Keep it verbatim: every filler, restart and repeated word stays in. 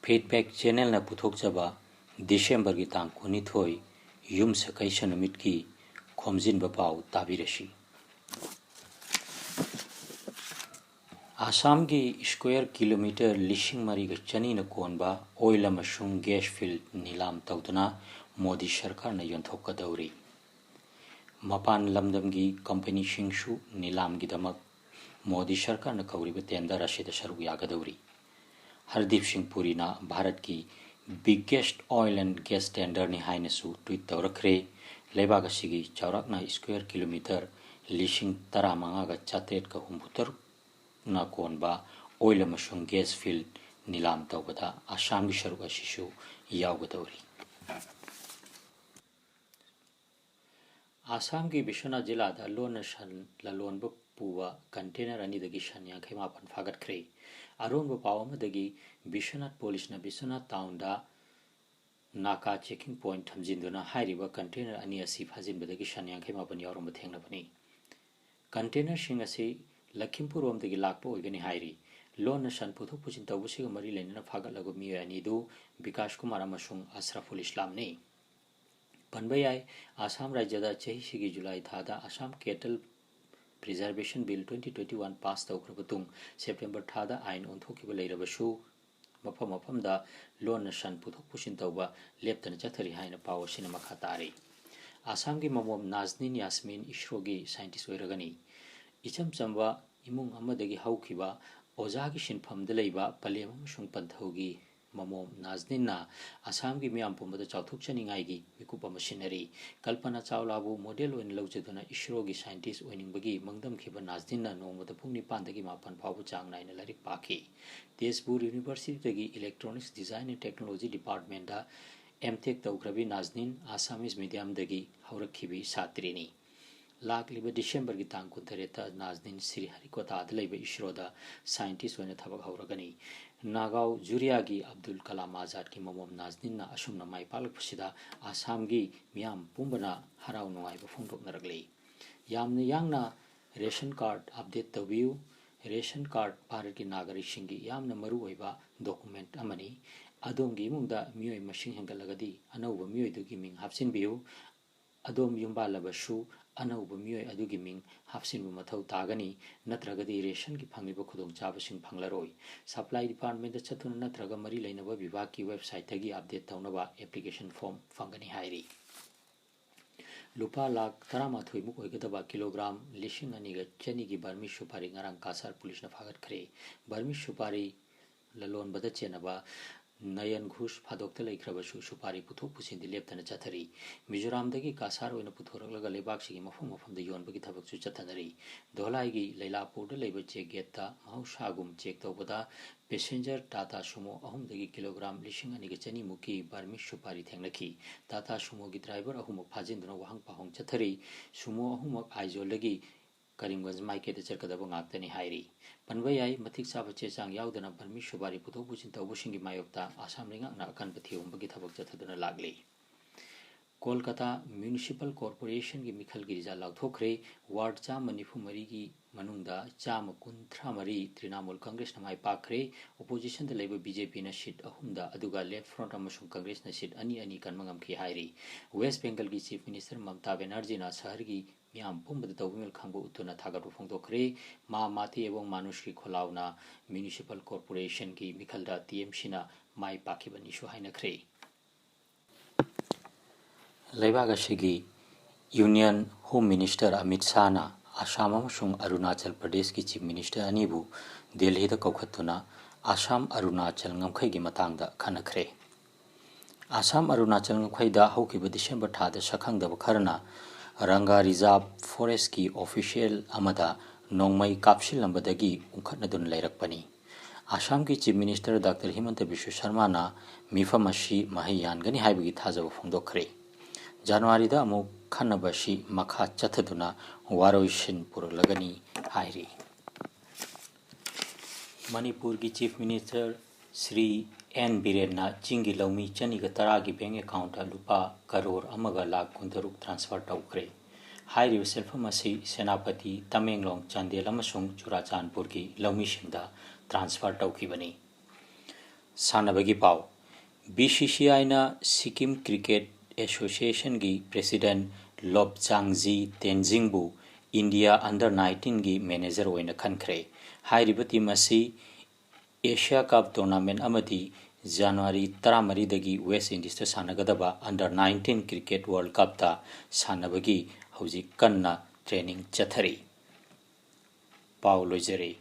Feedback Channelꯅ ꯄꯨꯊꯣꯛꯆꯕ ꯗꯤꯁꯦꯝꯕꯔꯒꯤ ꯇꯥꯡ ꯀꯨꯟꯅꯤꯊꯣꯏ ꯌꯨꯝꯁꯀꯩꯁ ꯅꯨꯃꯤꯠꯀꯤ ꯈꯣꯝꯖꯤꯟꯕ ꯄꯥꯎ ꯇꯥꯕꯤꯔꯁꯤ꯫ ꯑꯁꯥꯝꯒꯤ square kilometre ꯂꯤꯁꯤꯡ ꯃꯔꯤꯒ ꯆꯅꯤꯅ ꯀꯣꯟꯕ oil ꯑꯃꯁꯨꯡ gas field ꯅꯤꯂꯥꯝ ꯇꯧꯗꯨꯅ ꯃꯣꯗꯤ ꯁꯔꯀꯥꯔꯅ ꯌꯣꯟꯊꯣꯛꯀꯗꯧꯔꯤ꯫ ꯃꯄꯥꯟ ꯂꯝꯗꯝꯒꯤ ꯀꯝꯄꯅꯤꯁꯤꯡꯁꯨ ꯅꯤꯂꯥꯝꯒꯤꯗꯃꯛ ꯃꯣꯗꯤ ꯁꯔꯀꯥꯔꯅ ꯀꯧꯔꯤꯕ tender ꯑꯁꯤꯗ ꯁꯔꯨꯛ ꯌꯥꯒꯗꯧꯔꯤ꯫ ꯍꯔꯗꯤꯞ ꯁꯤꯡ ꯄꯨꯔꯤꯅ ꯚꯥꯔꯠꯀꯤ biggest oil and gas tenderꯅꯤ ꯍꯥꯏꯅꯁꯨ tweet ꯇꯧꯔꯛꯈ꯭ꯔꯦ꯫ ꯂꯩꯕꯥꯛ ꯑꯁꯤꯒꯤ ꯆꯥꯎꯔꯥꯛꯅ square kilometre ꯂꯤꯁꯤꯡ ꯇꯔꯥꯃꯉꯥꯒ ꯆꯥꯇ꯭ꯔꯦꯠꯀ ꯍꯨꯝꯐꯨꯇꯔꯨꯛꯅ ꯀꯣꯟꯕ oil ꯑꯃꯁꯨꯡ gas field ꯅꯤꯂꯥꯝ ꯇꯧꯕꯗ ꯑꯁꯥꯝꯒꯤ ꯁꯔꯨꯛ ꯑꯁꯤꯁꯨ ꯌꯥꯎꯒꯗꯧꯔꯤ꯫ ꯑꯁꯥꯝꯒꯤ ꯕꯤꯁ꯭ꯋꯅꯥꯊ ꯖꯤꯂꯥꯗ ꯂꯣꯟꯅ ꯁꯟ ꯂꯂꯣꯟꯕ ꯄꯨꯕ container ꯑꯅꯤꯗꯒꯤ ꯁꯟ ꯌꯥꯡꯈꯩ ꯃꯥꯄꯟ ꯐꯥꯒꯠꯈ꯭ꯔꯦ꯫ ꯑꯔꯣꯟꯕ ꯄꯥꯎ ꯑꯃꯗꯒꯤ ꯕꯤꯁ꯭ꯋꯅꯥꯊ ꯄꯨꯂꯤꯁꯅ ꯕꯤꯁ꯭ꯋꯅꯥꯊ ꯇꯥꯎꯟꯗ ꯅꯥꯀꯥ checking point ꯊꯝꯖꯤꯟꯗꯨꯅ ꯍꯥꯏꯔꯤꯕ container ꯑꯅꯤ ꯑꯁꯤ ꯐꯥꯖꯤꯟꯕꯗꯒꯤ ꯁꯟ ꯌꯥꯡꯈꯩ ꯃꯥꯄꯟ ꯌꯥꯎꯔꯝꯕ ꯊꯦꯡꯅꯕꯅꯤ꯫ Containerꯁꯤꯡ ꯑꯁꯤ ꯂꯈꯤꯝꯄꯨꯔ ꯔꯣꯝꯗꯒꯤ ꯂꯥꯛꯄ ꯑꯣꯏꯒꯅꯤ ꯍꯥꯏꯔꯤ꯫ ꯂꯣꯟꯅ ꯁꯟ ꯄꯨꯊꯣꯛ ꯄꯨꯁꯤꯟ ꯇꯧꯕꯁꯤꯒ ꯃꯔꯤ ꯂꯩꯅꯅ ꯐꯥꯒꯠꯂꯕ ꯃꯤꯑꯣꯏ ꯑꯅꯤꯗꯨ ꯕꯤꯀꯥꯁ ꯀꯨꯃꯥꯔ ꯑꯃꯁꯨꯡ ꯑꯁ꯭ꯔꯐꯨꯜ ꯏꯁꯂꯥꯝꯅꯤ꯫ ꯄꯟꯕ ꯌꯥꯏ, ꯑꯁꯥꯝ ꯔꯥꯖ꯭ꯌꯗ ꯆꯍꯤꯁꯤꯒꯤ ꯖꯨꯂꯥꯏ ꯊꯥꯗ Assam Cattle Preservation Bill twenty twenty one pass ꯇꯧꯈ꯭ꯔꯕ ꯇꯨꯡ ꯁꯦꯞꯇꯦꯝꯕꯔ ꯊꯥꯗ ꯑꯥꯏꯟ ꯑꯣꯟꯊꯣꯛꯈꯤꯕ ꯂꯩꯔꯕꯁꯨ, ꯃꯐꯝ ꯃꯐꯝꯗ ꯂꯣꯟꯅ ꯁꯟ ꯄꯨꯊꯣꯛ ꯄꯨꯁꯤꯟ ꯇꯧꯕ ꯂꯦꯞꯇꯅ ꯆꯠꯊꯔꯤ ꯍꯥꯏꯅ ꯄꯥꯎ ꯑꯁꯤꯅ ꯃꯈꯥ ꯇꯥꯔꯤ꯫ ꯑꯁꯥꯝꯒꯤ ꯃꯃꯣꯝ ꯅꯥꯖꯅꯤꯟ ꯌꯥꯁꯃꯤꯟ ꯏꯁꯔꯣꯒꯤ scientist ꯑꯣꯏꯔꯒꯅꯤ꯫ ꯏꯆꯝ ꯆꯝꯕ ꯏꯃꯨꯡ ꯑꯃꯗꯒꯤ ꯍꯧꯈꯤꯕ ꯑꯣꯖꯥꯒꯤ ꯁꯤꯟꯐꯝꯗ ꯂꯩꯕ ꯄꯂꯦꯝ ꯑꯃꯁꯨꯡ ꯄꯟꯊꯧꯒꯤ ꯃꯃꯣꯝ ꯅꯥꯖꯅꯤꯟꯅ ꯑꯁꯥꯝꯒꯤ ꯃꯤꯌꯥꯝ ꯄꯨꯝꯕꯗ ꯆꯥꯎꯊꯣꯛꯆꯅꯤꯡꯉꯥꯏꯒꯤ ꯃꯤꯀꯨꯞ ꯑꯃ ꯁꯤꯟꯅꯔꯤ꯫ ꯀꯜꯄꯅꯥ ꯆꯥꯎꯂꯥꯕꯨ model ꯑꯣꯏꯅ ꯂꯧꯖꯗꯨꯅ ꯏꯁꯔꯣꯒꯤ scientist ꯑꯣꯏꯅꯤꯡꯕꯒꯤ ꯃꯪꯗꯝꯈꯤꯕ ꯅꯥꯖꯅꯤꯟꯅ ꯅꯣꯡꯃꯗ ꯄꯨꯡ ꯅꯤꯄꯥꯟꯗꯒꯤ ꯃꯥꯄꯟ ꯐꯥꯎꯕ ꯆꯥꯡ ꯅꯥꯏꯅ ꯂꯥꯏꯔꯤꯛ ꯄꯥꯈꯤ꯫ Tezpur Universityꯗꯒꯤ Electronics Design and Technology Departmentꯇ M.Tech ꯇꯧꯈ꯭ꯔꯕꯤ ꯅꯥꯖꯅꯤꯟ Assamese mediumꯗꯒꯤ ꯍꯧꯔꯛꯈꯤꯕꯤ ꯁꯥꯇ꯭ꯔꯤꯅꯤ꯫ ꯂꯥꯛꯂꯤꯕ ꯗꯤꯁꯦꯝꯕꯔꯒꯤ ꯇꯥꯡ ꯀꯨꯟꯇꯔꯦꯠꯇ ꯅꯥꯖꯅꯤꯟ ꯁ꯭ꯔꯤꯍꯔꯤꯀꯣꯇꯥꯗ ꯂꯩꯕ ꯏꯁꯔꯣꯗ scientist ꯑꯣꯏꯅ ꯊꯕꯛ ꯍꯧꯔꯒꯅꯤ꯫ ꯅꯥꯒꯥꯎ ꯖꯨꯔꯤꯌꯥꯒꯤ ꯑꯕꯗꯨꯜ ꯀꯂꯥꯝ ꯑꯥꯖꯥꯗꯀꯤ ꯃꯃꯣꯝ ꯅꯥꯖꯅꯤꯟꯅ ꯑꯁꯨꯝꯅ ꯃꯥꯏ ꯄꯥꯛꯂꯛꯄꯁꯤꯗ ꯑꯁꯥꯝꯒꯤ ꯃꯤꯌꯥꯝ ꯄꯨꯝꯕꯅ ꯍꯔꯥꯎ ꯅꯨꯡꯉꯥꯏꯕ ꯐꯣꯡꯗꯣꯛꯅꯔꯛꯂꯤ꯫ ꯌꯥꯝꯅ ꯌꯥꯡꯅ ration card update ꯇꯧꯕꯤꯌꯨ꯫ ꯔꯦꯁꯟ ꯀꯥꯔꯗ ꯚꯥꯔꯠꯀꯤ ꯅꯥꯒꯔꯤꯛꯁꯤꯡꯒꯤ ꯌꯥꯝꯅ ꯃꯔꯨꯑꯣꯏꯕ ꯗꯣꯀꯨꯃꯦꯟꯠ ꯑꯃꯅꯤ꯫ ꯑꯗꯣꯝꯒꯤ ꯏꯃꯨꯡꯗ ꯃꯤꯑꯣꯏ ꯃꯁꯤꯡ ꯍꯦꯟꯒꯠꯂꯒꯗꯤ ꯑꯅꯧꯕ ꯃꯤꯑꯣꯏꯗꯨꯒꯤ ꯃꯤꯡ ꯍꯥꯞꯆꯤꯟꯕꯤꯌꯨ꯫ ꯑꯗꯣꯝ ꯌꯨꯝꯕꯥꯜꯂꯕꯁꯨ ꯑꯅꯧꯕ ꯃꯤꯑꯣꯏ ꯑꯗꯨꯒꯤ ꯃꯤꯡ ꯍꯥꯞꯆꯤꯟꯕ ꯃꯊꯧ ꯇꯥꯒꯅꯤ, ꯅꯠꯇ꯭ꯔꯒꯗꯤ ꯔꯦꯁꯟꯒꯤ ꯐꯪꯂꯤꯕ ꯈꯨꯗꯣꯡꯆꯥꯕꯁꯤꯡ ꯐꯪꯂꯔꯣꯏ꯫ ꯁꯄ꯭ꯂꯥꯏ ꯗꯤꯄꯥꯔꯠꯃꯦꯟꯠꯇ ꯆꯠꯇꯨꯅ ꯅꯠꯇ꯭ꯔꯒ ꯃꯔꯤ ꯂꯩꯅꯕ ꯕꯤꯚꯥꯒꯀꯤ ꯋꯦꯕꯁꯥꯏꯠꯇꯒꯤ ꯑꯞꯗꯦꯠ ꯇꯧꯅꯕ ꯑꯦꯄ꯭ꯂꯤꯀꯦꯁꯟ ꯐꯣꯔꯝ ꯐꯪꯒꯅꯤ ꯍꯥꯏꯔꯤ꯫ ꯂꯨꯄꯥ ꯂꯥꯈ ꯇꯔꯥꯃꯥꯊꯣꯏ ꯃꯨꯛ ꯑꯣꯏꯒꯗꯕ ꯀꯤꯂꯣꯒ꯭ꯔꯥꯝ ꯂꯤꯁꯤꯡ ꯑꯅꯤꯒ ꯆꯅꯤꯒꯤ ꯕꯔꯃꯤ ꯁꯨꯄꯥꯔꯤ ꯉꯔꯥꯡ ꯀꯥꯁꯥꯔ ꯄꯨꯂꯤꯁꯅ ꯐꯥꯒꯠꯈ꯭ꯔꯦ꯫ ꯕꯔꯃꯤ ꯁꯨꯄꯥꯔꯤ ꯂꯂꯣꯟꯕꯗ ꯆꯦꯟꯅꯕ ꯅꯌꯟ ꯘꯣꯁ ꯐꯥꯗꯣꯛꯇ ꯂꯩꯈ꯭ꯔꯕꯁꯨ, ꯁꯨꯄꯥꯔꯤ ꯄꯨꯊꯣꯛ ꯄꯨꯁꯤꯟꯗꯤ ꯂꯦꯞꯇꯅ ꯆꯠꯊꯔꯤ꯫ ꯃꯤꯖꯣꯔꯥꯝꯗꯒꯤ ꯀꯥꯁꯥꯔ ꯑꯣꯏꯅ ꯄꯨꯊꯣꯔꯛꯂꯒ ꯂꯩꯕꯥꯛꯁꯤꯒꯤ ꯃꯐꯝ ꯃꯐꯝꯗ ꯌꯣꯟꯕꯒꯤ ꯊꯕꯛꯁꯨ ꯆꯠꯊꯅꯔꯤ꯫ ꯙꯣꯂꯥꯏꯒꯤ ꯂꯩꯂꯥꯄꯨꯔꯗ ꯂꯩꯕ ꯆꯦꯛ ꯒꯦꯠꯇ ꯃꯍꯧꯁꯥꯒꯨꯝ ꯆꯦꯛ ꯇꯧꯕꯗ ꯄꯦꯁꯦꯟꯖꯔ ꯇꯥꯇꯥ ꯁꯨꯃꯣ ꯑꯍꯨꯝꯗꯒꯤ ꯀꯤꯂꯣꯒ꯭ꯔꯥꯝ ꯂꯤꯁꯤꯡ ꯑꯅꯤꯒ ꯆꯅꯤ ꯃꯨꯛꯀꯤ ꯕꯔꯃꯤ ꯁꯨꯄꯥꯔꯤ ꯊꯦꯡꯅꯈꯤ꯫ ꯇꯥꯇꯥ ꯁꯨꯃꯣꯒꯤ ꯗ꯭ꯔꯥꯏꯚꯔ ꯑꯍꯨꯝꯃꯛ ꯐꯥꯖꯤꯟꯗꯨꯅ ꯋꯥꯍꯪ ꯄꯥꯎꯍꯪ ꯆꯠꯊꯔꯤ꯫ ꯁꯨꯃꯣ ꯑꯍꯨꯝꯃꯛ ꯑꯥꯏꯖꯣꯜꯗꯒꯤ ꯀꯔꯤꯝꯒꯟꯖ ꯃꯥꯏꯀꯩꯗ ꯆꯠꯀꯗꯕ ꯉꯥꯛꯇꯅꯤ ꯍꯥꯏꯔꯤ꯫ ꯄꯟꯕ ꯌꯥꯏ, ꯃꯇꯤꯛ ꯆꯥꯕ ꯆꯦ ꯆꯥꯡ ꯌꯥꯎꯗꯅ ꯕꯔꯃꯤ ꯁꯨꯄꯥꯔꯤ ꯄꯨꯊꯣꯛ ꯄꯨꯁꯤꯟ ꯇꯧꯕꯁꯤꯡꯒꯤ ꯃꯥꯌꯣꯛꯇ ꯑꯁꯥꯝ ꯂꯩꯉꯥꯛꯅ ꯑꯀꯟꯕ ꯊꯤꯍꯨꯝꯕꯒꯤ ꯊꯕꯛ ꯆꯠꯊꯗꯨꯅ ꯂꯥꯛꯂꯤ꯫ ꯀꯣꯜꯀꯇꯥ ꯃ꯭ꯌꯨꯅꯤꯁꯤꯄꯥꯜ ꯀꯣꯔꯄꯣꯔꯦꯁꯟꯒꯤ ꯃꯤꯈꯜꯒꯤ ꯔꯤꯖꯜ ꯂꯥꯎꯊꯣꯛꯈ꯭ꯔꯦ꯫ ꯋꯥꯔꯗ ꯆꯥꯝꯃ ꯅꯤꯐꯨ ꯃꯔꯤꯒꯤ ꯃꯅꯨꯡꯗ ꯆꯥꯝꯃ ꯀꯨꯟꯊ꯭ꯔꯥ ꯃꯔꯤ ꯇ꯭ꯔꯤꯅꯥꯃꯨꯜ ꯀꯪꯒ꯭ꯔꯦꯁꯅ ꯃꯥꯏ ꯄꯥꯛꯈ꯭ꯔꯦ꯫ ꯑꯣꯄꯣꯖꯤꯁꯟꯗ ꯂꯩꯕ ꯕꯤ ꯖꯦ ꯄꯤꯅ ꯁꯤꯠ ꯑꯍꯨꯝꯗ, ꯑꯗꯨꯒ ꯂꯦꯐ ꯐ꯭ꯔꯟꯠ ꯑꯃꯁꯨꯡ ꯀꯪꯒ꯭ꯔꯦꯁꯅ ꯁꯤꯠ ꯑꯅꯤ ꯑꯅꯤ ꯀꯟꯕ ꯉꯝꯈꯤ ꯍꯥꯏꯔꯤ꯫ ꯋꯦꯁ ꯕꯦꯡꯒꯜꯒꯤ ꯆꯤꯐ ꯃꯤꯅꯤꯁꯇꯔ ꯃꯃꯇꯥ ꯕꯦꯅꯔꯖꯤꯅ ꯁꯍꯔꯒꯤ ꯃꯤꯌꯥꯝ ꯄꯨꯝꯕꯗ ꯇꯧꯕꯤꯃꯜ ꯈꯪꯕ ꯎꯠꯇꯨꯅ ꯊꯥꯒꯠꯄ ꯐꯣꯡꯗꯣꯛꯈ꯭ꯔꯦ꯫ ꯃꯥ ꯃꯥꯇꯤ ꯑꯦꯕꯣꯡ ꯃꯥꯅꯨꯁꯀꯤ ꯈꯣꯜꯂꯥꯎꯅ ꯃ꯭ꯌꯨꯅꯤꯁꯤꯄꯥꯜ ꯀꯣꯔꯄꯣꯔꯦꯁꯟꯒꯤ ꯃꯤꯈꯜꯗ ꯇꯤ ꯑꯦꯝ ꯁꯤꯅ ꯃꯥꯏ ꯄꯥꯛꯈꯤꯕꯅꯤꯁꯨ ꯍꯥꯏꯅꯈ꯭ꯔꯦ꯫ ꯂꯩꯕꯥꯛ ꯑꯁꯤꯒꯤ ꯌꯨꯅꯤꯌꯟ ꯍꯣꯝ ꯃꯤꯅꯤꯁꯇꯔ ꯑꯃꯤꯠ ꯁꯥꯍꯅ ꯑꯁꯥꯝ ꯑꯃꯁꯨꯡ ꯑꯔꯨꯅꯥꯆꯜ ꯄ꯭ꯔꯗꯦꯁꯀꯤ ꯆꯤꯐ ꯃꯤꯅꯤꯁꯇꯔ ꯑꯅꯤꯕꯨ ꯗꯦꯜꯍꯤꯗ ꯀꯧꯈꯠꯇꯨꯅ ꯑꯁꯥꯝ ꯑꯔꯨꯅꯥꯆꯜ ꯉꯝꯈꯩꯒꯤ ꯃꯇꯥꯡꯗ ꯈꯟꯅꯈ꯭ꯔꯦ꯫ ꯑꯁꯥꯝ ꯑꯔꯨꯅꯥꯆꯜ ꯉꯝꯈꯩꯗ ꯍꯧꯈꯤꯕ ꯗꯤꯁꯦꯝꯕꯔ ꯊꯥꯗ ꯁꯛꯈꯪꯗꯕ ꯈꯔꯅ ꯔꯪꯒꯥ ꯔꯤꯖꯥꯔꯚ ꯐꯣꯔꯦꯁ꯭ꯠꯀꯤ ꯑꯣꯐꯤꯁꯤꯌꯦꯜ ꯑꯃꯗ ꯅꯣꯡꯃꯩ ꯀꯥꯞꯁꯤꯜꯂꯝꯕꯗꯒꯤ ꯎꯪꯈꯠꯅꯗꯨꯅ ꯂꯩꯔꯛꯄꯅꯤ꯫ ꯑꯁꯥꯝꯒꯤ ꯆꯤꯐ ꯃꯤꯅꯤꯁꯇꯔ ꯗꯥꯛꯇꯔ ꯍꯤꯃꯟꯇ ꯕꯤꯁ꯭ꯋ ꯁꯔꯃꯥꯅ ꯃꯤꯐꯝ ꯑꯁꯤ ꯃꯍꯩ ꯌꯥꯟꯒꯅꯤ ꯍꯥꯏꯕꯒꯤ ꯊꯥꯖꯕ ꯐꯣꯡꯗꯣꯛꯈ꯭ꯔꯦ꯫ ꯖꯅꯋꯥꯔꯤꯗ ꯑꯃꯨꯛ ꯈꯟꯅꯕ ꯑꯁꯤ ꯃꯈꯥ ꯆꯠꯊꯗꯨꯅ ꯋꯥꯔꯣꯏꯁꯤꯟ ꯄꯨꯔꯛꯂꯒꯅꯤ ꯍꯥꯏꯔꯤ꯫ ꯃꯅꯤꯄꯨꯔꯒꯤ ꯆꯤꯐ ꯃꯤꯅꯤꯁꯇꯔ ꯁ꯭ꯔꯤ ꯑꯦꯟ ꯕꯤꯔꯦꯟꯅ ꯆꯤꯡꯒꯤ ꯂꯧꯃꯤ ꯆꯅꯤꯒ ꯇꯔꯥꯒꯤ ꯕꯦꯡꯛ ꯑꯦꯀꯥꯎꯟꯠꯇ ꯂꯨꯄꯥ ꯀꯔꯣꯔ ꯑꯃꯒ ꯂꯥꯈ ꯀꯨꯟꯇꯔꯨꯛ ꯇ꯭ꯔꯥꯟꯁꯐꯔ ꯇꯧꯈ꯭ꯔꯦ꯫ ꯍꯥꯏꯔꯤꯕ ꯁꯦꯜꯐꯝ ꯑꯁꯤ ꯁꯦꯅꯥꯄꯇꯤ, ꯇꯃꯦꯡꯂꯣꯡ, ꯆꯥꯟꯗꯦꯜ ꯑꯃꯁꯨꯡ ꯆꯨꯔꯥꯆꯥꯟꯄꯨꯔꯒꯤ ꯂꯧꯃꯤꯁꯤꯡꯗ transfer ꯇꯧꯈꯤꯕꯅꯤ꯫ ꯁꯥꯟꯅꯕꯒꯤ ꯄꯥꯎ꯫ B C C I ꯅ Sikkim Cricket Association ꯒꯤ president ꯂꯣꯞꯆꯥꯡꯖꯤ ꯇꯦꯟꯖꯤꯡꯕꯨ India under nineteen ꯒꯤ manager ꯑꯣꯏꯅ ꯈꯟꯈ꯭ꯔꯦ꯫ ꯍꯥꯏꯔꯤꯕ team ꯑꯁꯤ Asia Cup tournament ꯑꯃꯗꯤ January ꯇꯔꯥꯃꯔꯤꯗꯒꯤ West Indies ꯇ ꯁꯥꯟꯅꯒꯗꯕ under nineteen cricket World Cup ꯇ ꯁꯥꯟꯅꯕꯒꯤ ꯍꯧꯖꯤꯛ ꯀꯟꯅ training ꯆꯠꯊꯔꯤ꯫ ꯄꯥꯎ ꯂꯣꯏꯖꯔꯦ꯫